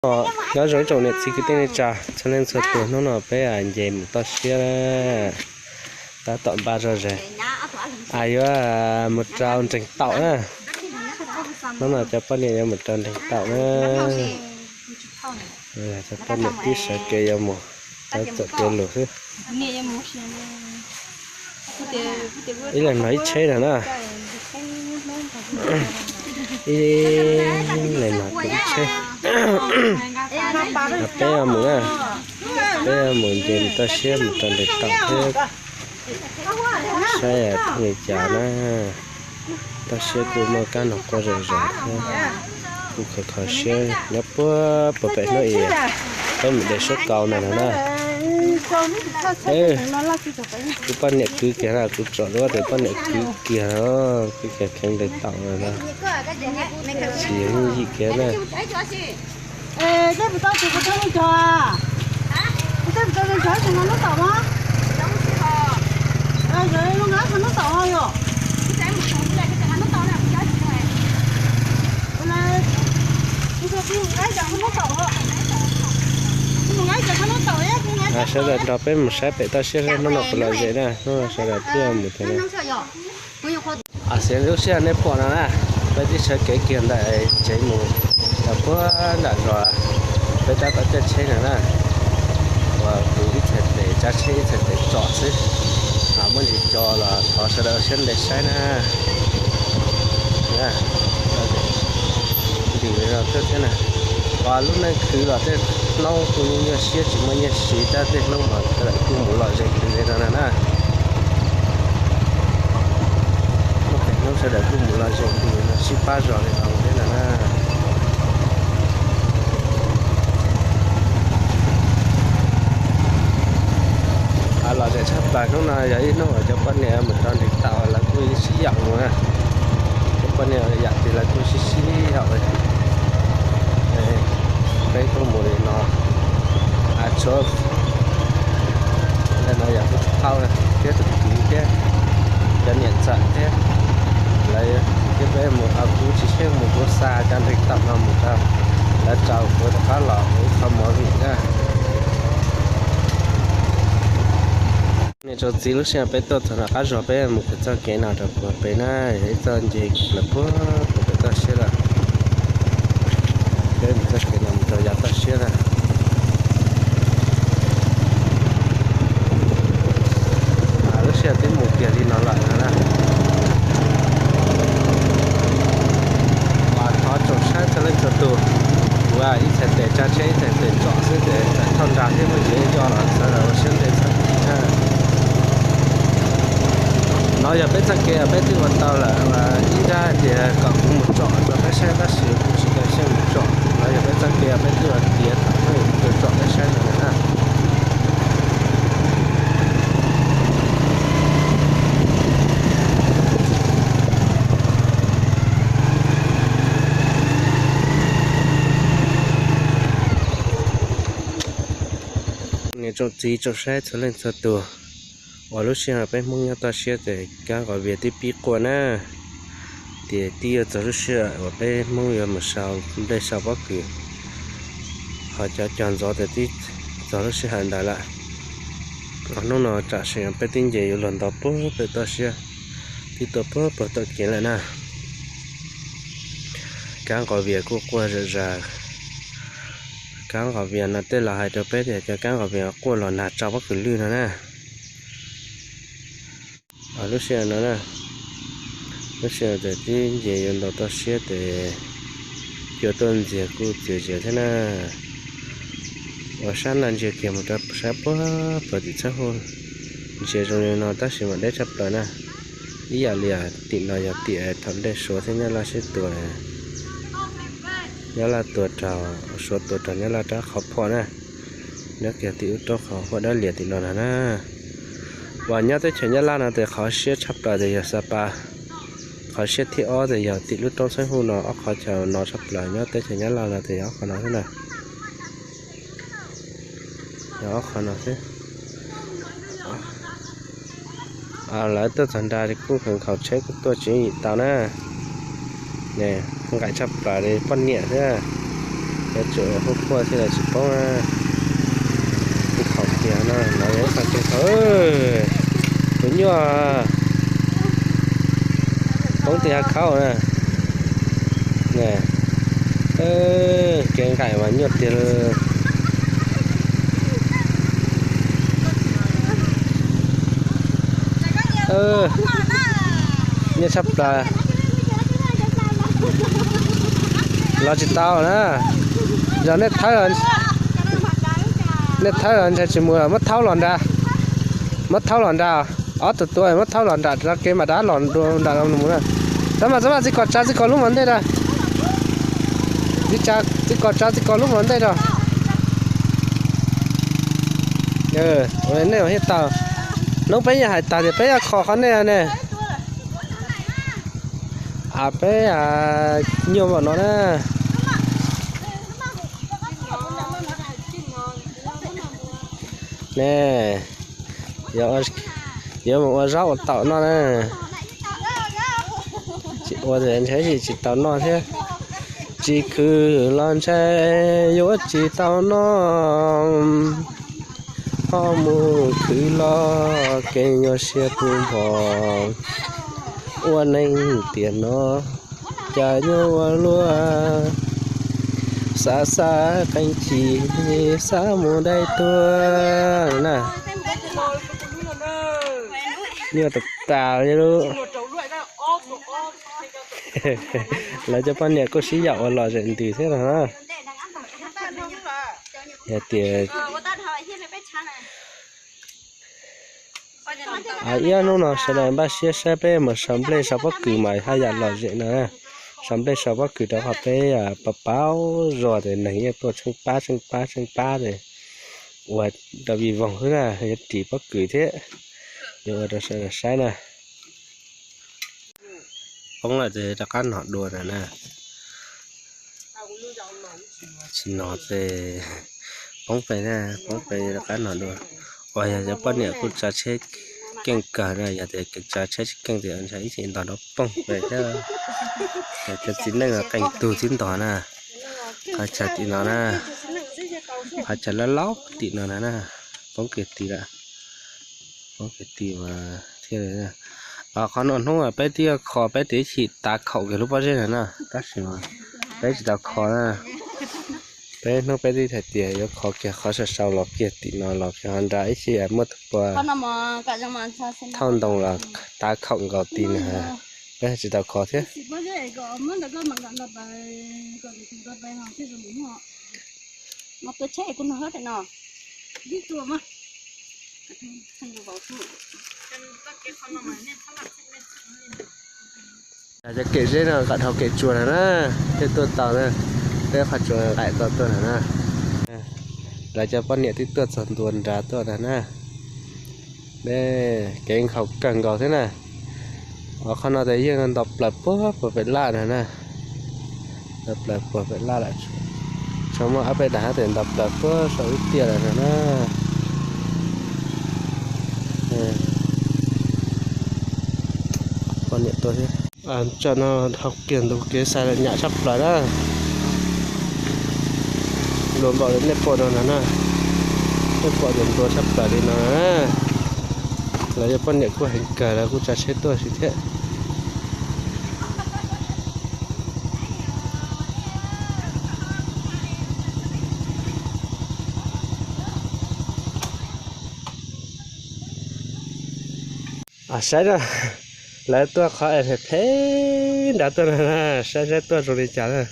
Nyob zoo ib tsoom niam txiv kwv tij neej tsa txhua leej txhua tus, hnub no peb nce mus toj siab na, tab tom npaj zog zes, a yuav mus rau nreeg taum na. Hnub no cov poj niam yuav mus rau nreeg taum na. Cov poj niam twb sawv kev yuav mus, txawm kev lus xwb. Ib leeg no ib tsheb no na. Ib leeg no ib tsheb. Peb mus na, peb mus nce mus toj siab mus rau nreeg taum thiab. Saib li cas na. Toj siab kuj muaj kab noog quaj zom zaws thiab. Kuj kho kho siab nyob puag puag pem hnub ib, peb mus de suab kaus ntawm no na. Kuv poj niam kwv kiag na, kuv tsom duab tias poj niam kwv kiag, kwv kiag kheev nreeg taum na. Tsis yog yooj yim kiag na. Sawv daws nrog peb mus saib pem toj siab saib hnub no puas lom zem na, hnub no sawv daws twb mus tag na. Xiv lub sij hawm nej pom no na, peb twb sawv kev kiag ntawm tsev mus rau puag nram zos, peb tab tom caij tsheb no na, uas kuv ib txhais tes tsav tsheb ib txhais tes tsom xwb. Muaj ntsis co los thov sawv daws ua siab ntev saib na. Ntim zog thiab na. Uas lub neej khwv los tej hnub kuj nyuaj siab tsis muaj nyiaj siv, tab tej hnub mas sawv daws kuj mus lom zem li no na. Muaj tej hnub sawv daws kuj mus lom zem li no sib pab zog li no thiab na. Lom zem tshaj plaws hnub no yog ib hnub uas cov poj niam mus rau nreeg taum lawv kuj sib yaum mus na. Cov poj niam yam twg lawv kuj sib sib yaum. Peb kuj mus li no, tshuav no yog kuv tus phauj thiab tus kwv thiab cov niam ntxawm thiab, lawv thiab peb mus, kuv tsis xyeej mus, kuv xa cov nreeg taum no mus rau lawv tsaus kuv rov qab los kuv ib qho movie na. Niam tsoom txiv, lub sij hawm peb tuaj txog nram qab zos peb mus kawm txoj kev no rau puag pem na, yog ib txoj nce lawm puag pem toj siab lawm. Peb mus txoj kev no mus rau yav toj siab na. Lub sij hawm twb mus kiag li no lawm no na. Thov tsoom saib txhua leej txhua tus, kuv ib txhais tes tsav tsheb ib txhais tes tsom xwb ces txawm thauj nra thiab muaj ntsis co los sawv daws ua siab ntev txhob chim na. No yog peb txoj kev peb twb ua tau lawm, ib nrab hais tias kom kuv mus tsom rau peb saib tab sis kuv tsis tau siab mus tsom. No yog peb txoj kev peb twb ua tiav thaum peb mus tsom peb saib no na. Niam tsoom txiv tsoom saib txhua leej txhua tus, uas lub sij hawm peb Hmoob nyob toj siab ces kab nqos vias twb pib quaj na. Ces twb yuav txog lub sij hawm uas peb Hmoob yuav mus sau nplej sau pob kws, ho cov cog ntxov ces twb txog lub sij hawm ntawd lawm. Hnub no tam sim no peb twb nce yuav luag nto puag pem toj siab, twb tuaj puag puag tom kev lawm na. Kab nqos vias kuj quaj zom zaws. Kab nqos vias no tej laus hais rau peb tias cov kab nqos vias quaj los nag tsau pob kws lwj no na. Lub sij hawm no na, lub sij hawm ces twb nce yuav nto toj siab ces cua tuaj ntxiag kuj txias zias thiab na. Uas sab no ntsia kiag mus rau sab puag pem tim Txhiab Huj, ntsia zoo li no tab sis mas deb tshaj plaws na. Ib yam li tim no yog tim thaum ntej Suav thiab Nyab Laj sib tua, Nyab Laj tua raug, Suav tua raug Nyab Laj rab qhov phom na. Nyob kiag tim lub roob qhov huaj dawb lias tim no na. Uas nyob teb chaws Nyab Laj no ces qhov siab tshaj plaws ces yog Xa Pas. Qhov siab thib ob ces yog tim lub roob Txhiab Huj no, ob qhov chaw no tshaj plaws nyob teb chaws Nyab Laj no ces yog ob qhov no xwb na. Yog ob qhov no xwb. Lawv tuaj txog nrad kuj khaws nkhaus tsheb kuj tuaj tsis yim tau na. Nqaim tshaj plaws li poj niam xwb. Yuav tsum huab puag thiaj li tsis poob. Ib qho kiag no, no yog ib qho kev khaub, tus nyuaj poob tej hav khaub na. Kev nqaim mas nyuaj tiag li. Nyuaj tshaj plaws. Los tsis tau na. Yog nej thawb, nej thawb los ntshe tsis mus, muab thaub los nrad. Muab thaub los nrad, ob tug tuaj muab thaub los nram kev mam dab los dua nram no mus na. Txhob mas, txhob mas, txiv kos tsa txiv kos lub mos ntej rau. Txiv kos tsa txiv kos lub mos ntej rau. Nej ua thiaj tau. Hnub peb yeej hais tag tias peb yuav kho qhov nej ne. A peb nyuaj npaum no na. Ne, yuav mus ua zaub ua taum noj na. Tsis ua ces ntshe tsis tau noj thiab. Tsis khwv los ntshe yuav tsis tau noj. Ho mus khwv los kev nyuaj siab puv npo. Ua neeg tiam no cas nyuaj ua luaj. Xav xav qee chim, xav mus dai tuag na. Nyuaj tas tas li lub. Lawv cov poj niam kuj sib yaum ua lom zem ntws thiab no na. Hais tias ib ob hnub no sawv daws npaj siab saib peb mus sau nplej sau pob kws mas haj yam lom zem no na. Sau nplej sau pob kws rau qhov peb paub paub zog ces neeg yeej tuaj tsheej pab tsheej pab tsheej pab ces ua rau vij voog xwb na, yuav ris pob kws thiab yuav ua rau sawv daws saib na. Poob lawm ces rov qab nog dua na na. Tsis nog ces poob pem na, poob pem rov qab nog dua. Uas yog cov poj niam kuj tsav tsheb keej kawg na, yog tias tsav tsheb tsis keej ces ntshai ib txhia ntog nrov poog pem thiab. Cov txiv neej qee tug twb ntog na. Qhov chaw tim no na, qhov chaw laub laub tim no na na, poob kiag tid lawm. Poob kiag tid mas thiaj li. Qhov no hnub peb twb yuav kho, peb twb chim tav khaum kiag lub pob zeb no na, tab sis mas peb tsis tau kho na. Peb hnub peb twb hais tias yuav kho kiag qhov sau sau los kiag tim no los kiag ho nrad ib txhia muaj tus pua thauj ntoo los tav khaum nkaus tid na, peb tsis tau kho thiab. Cov kev zeb no kom dhau kev tsua na na, thiaj tuaj tau na, peb qhov tsua nqaim tau tuaj na na. Lawv cov poj niam twb tuaj txog ntua nrad tuaj na na. Kev nkhaus kawg nkaus thiab na. Qhov no ces yeej nto plaws puag puag pem laj na na. Nto plaws puag pem laj lawm. Tsuas muaj ob peb daim tes nto plaws puag saum ib tiaj lawm na na. Poj niam tuaj thiab. Tsom no dhau kiag ntu kev xais lawm nyam tshaj plaws na. Nplua npaum li nej pom no na na. Nej pom tias nplua tshaj plaws li no na. Lawv yog poj niam kuj heev kawg, lawv kuj tsav tsheb tuaj si thiab. Saib na, lawv tuaj qhov es phem phem nrad tuaj na, saib saib tuaj zoo li cas na.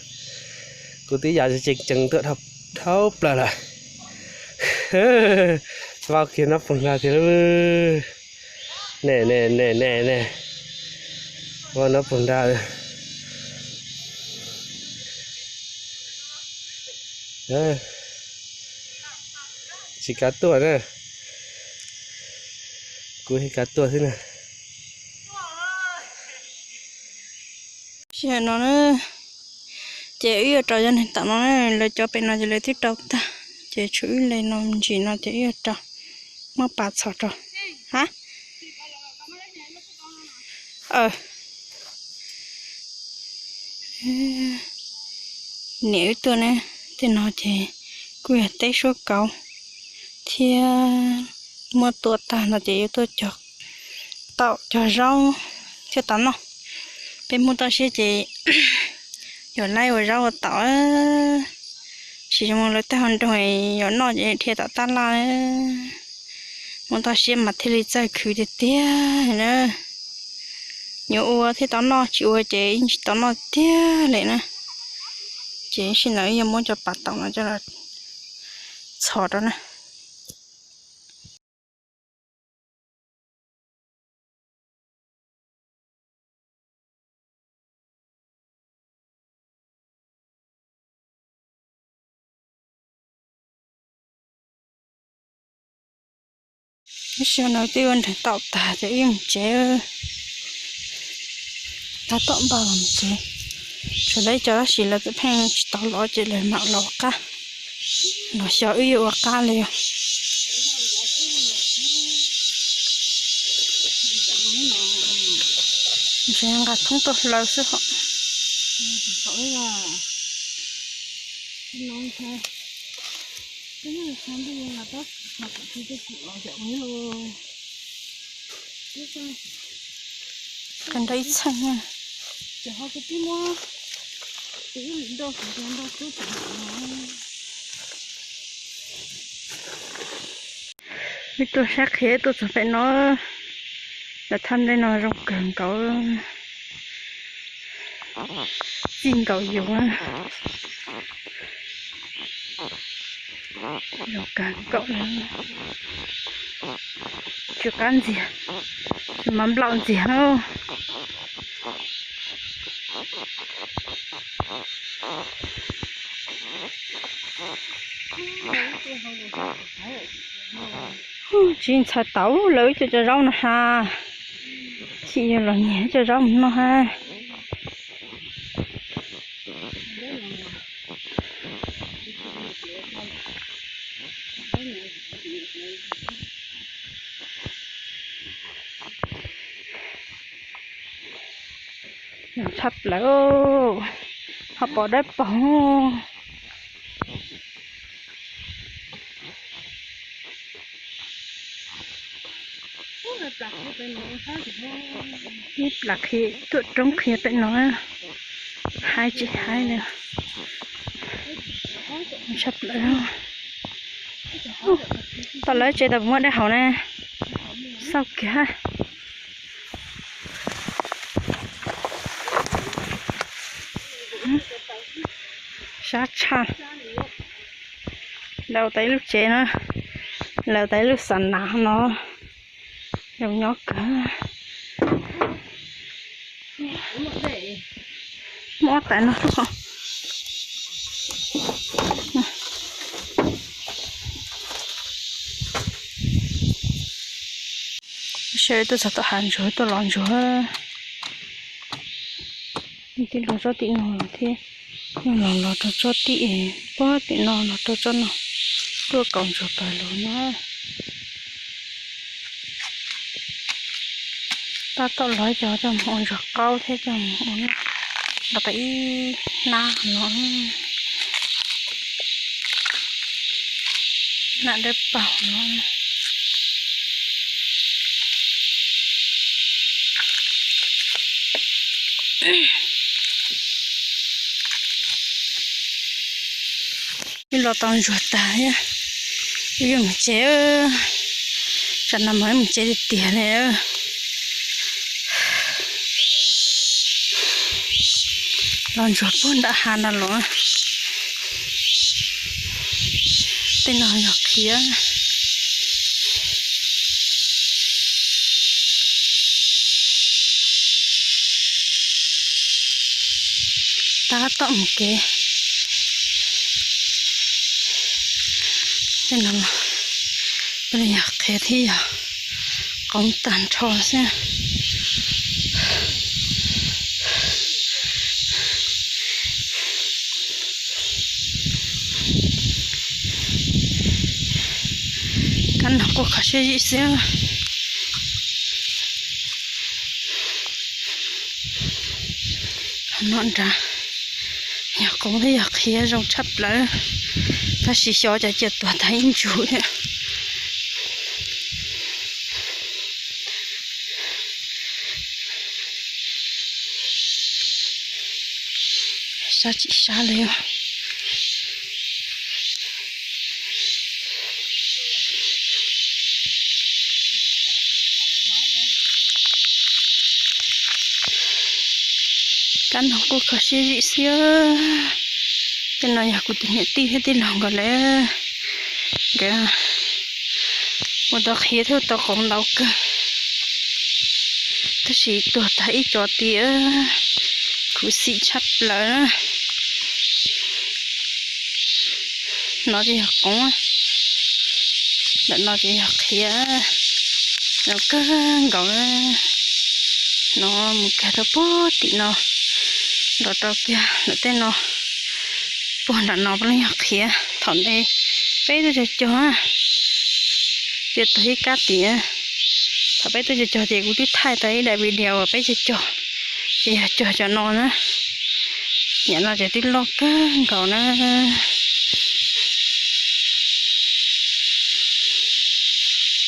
Kuv twb yam tsees tsees tuaj dhau plaws lawm. Vau kiag no poob nrad tiag lauj. Ne ne ne ne ne. Vau no poob nrad. Tsis kav tuaj na. Kuv tsis kav tuaj xwb na. Sij hawm no na, ces wb yuav rau cov neeg tom no na, lawv cov pem no ces lawv twb rau tag, ces tshuav wb li no ntsis no ces wb yuav rau, muab pas txhos rau. Ha, niam wb tuaj na, Tej no ces kuj yog teb suab kauv thiab, muab tua tag no ces yuav tuaj cog taum cog zaub thiab tau noj. Peb Hmoob toj siab ces yuav laib ua zaub ua taum, tsis zoo lawv tej hauv nroog yuav noj ces dhia tom tab laj. Hmoob toj siab mas thiaj li txawj khwv tiag tiag na. Yuav ua thiaj tau noj, tsis ua ces yeej tsis tau noj tiag li na. Ces sij ntawd wb yuav muab cov pas taum no coj los txhos rau na. Lub sij hawm no twb ua nreeg taum tag ces wb yuav mus tsev. Tab tom npaj los mus tsev. Tshuav lawv ib co tab sis lawv txawm pheej tsis tau los ces lawv mam los ua qab. Los xyov wb yuav ua qab li os. Ntshe nqa thoob tuaj hlaws xwb hos. Qee nrau ib txheej na. Wb tuaj sab qhia tuaj txog pem no, lawv thaj nplej no zoo kawg nkaus, txij nkaus yus, zoo kawg nkaus li. Tsw qab ntxiag, tsw mas nplaum ntxiag na. Tsis ntxhais tau lawv ib co cov zaub no ha, chim yus los nyiag cov zaub mus noj ha. Tshaj plaws, ho pom dawb paug. Ib plam qhi tuaj roob qhia pem no, haib tsis haib li. Tshaj plaws. Tau lawv tsev tau muab dab hauv na, xauj kiag. Sab tshaj. Lawv tas ib lub tsev na, lawv tas ib lub xa nas no, zoo nyob kawg. Muab tais no xwb. Sawv tuaj txog tom hav ntsuag tuaj los ntsuag. Tib los tsob tim no los thiab, los los rau tsob tim pob tim no los rau tsob no, tuaj kaus ntsuag pawg lug no. Tab tom los coj coj mus ua ntsuag qaub thiab coj mus ua noj, los tas ib hnab no, hnab dawb paug no. Wb los tau ntsuag tag thiab, wb yuav mus tsev. Tsam no mas wb mus tsev tiag tiag li. Los ntsuag puag nram hav no los. Tej no yog qhiav. Tab tom mus kev. Tej no los yog qhiav thiab yog qoob tag nrho xwb. Kab nog quaj kho siab zim xwb. Nram no nrad, Qoov thiab yog qhiav zoo tshaj plaws, tab sis xyov cas cia tuag tag ib ntsug thiab. Sab tsis sab li. Kab noog kuj kho siab zim xwb. Tej no yog kuv tus niam tij thiab tij laug nkawd lawm. Nkawd ua tau qhiav thiab ua tau qoov ntau kawg, tab sis tuag tag ib co tiag, khuv xim tshaj plaws na. No ces yog qoov, ntawm no ces yog qhiav, zoo kawg nkaus. No mus kiag rau puag tim no, nrov rau kiag ntawm tej no, puag nram no puav leej yog qhiav. Thaum ntej peb tuaj cog cog, cia tuag ib kab tiag. Thaum peb tuaj cog cog ces kuv twb thaij tau ib daim video uas peb cog cog, ces yog cog cov no na. Nyam no ces twb loj kawg nkaus na.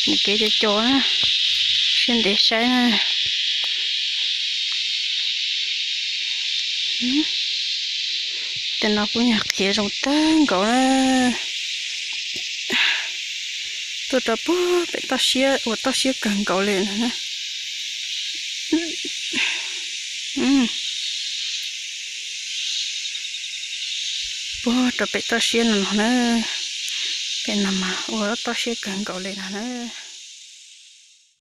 Mus kev cov cov na, siab ntev saib na. Tej no kuj yog qhiav zoo tag nkaus na. Tuaj rau puag pem toj siab uas toj siab kawg nkaus li no na. Puag rau pem toj siab no no na. Pem no mas ua toj siab kawg nkaus li no na.